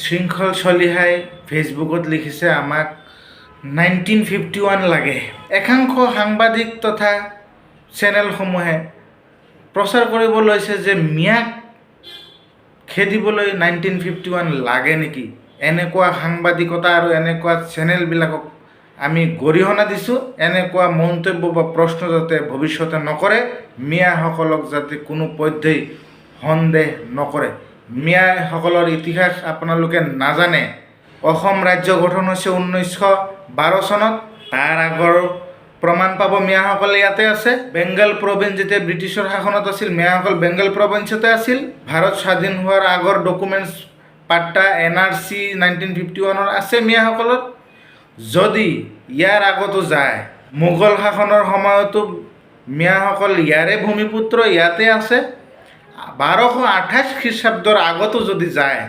শৃংখল চলিহাই ফেচবুকত লিখিছে, আমাক 1951 লাগে। একাংশ সাংবাদিক তথা চেনেলসমূহে প্ৰচাৰ কৰিব লৈছে যে মিয়াক খেদিবলৈ 1951 লাগে নেকি? এনেকুৱা সাংবাদিকতা আৰু এনেকুৱা চেনেলবিলাকক আমি গৰিহণা দিছোঁ। এনেকুৱা মন্তব্য বা প্ৰশ্ন যাতে ভৱিষ্যতে নকৰে, মিয়াসকলক যাতে কোনো পধ্যেই সন্দেহ নকৰে। মিয়াসকলৰ ইতিহাস আপোনালোকে নাজানে। অসম ৰাজ্য গঠন হৈছে 1912 চনত। তাৰ আগৰ প্ৰমাণ পাব, মিয়াসকলে ইয়াতে আছে। বেংগল প্ৰভিন্স যেতিয়া ব্ৰিটিছৰ শাসনত আছিল, মিয়াসকল বেংগল প্ৰভিন্সতে আছিল। ভাৰত স্বাধীন হোৱাৰ আগৰ ডকুমেণ্টছ, পাট্টা, এনআৰচি 1951ৰ আছে মিয়াসকলৰ। যদি ইয়াৰ আগতো যায়, মোগল শাসনৰ সময়তো মিয়াসকল ইয়াৰে ভূমিপুত্ৰ, ইয়াতে আছে। 1228 খ্ৰীষ্টাব্দৰ আগতো যদি যায়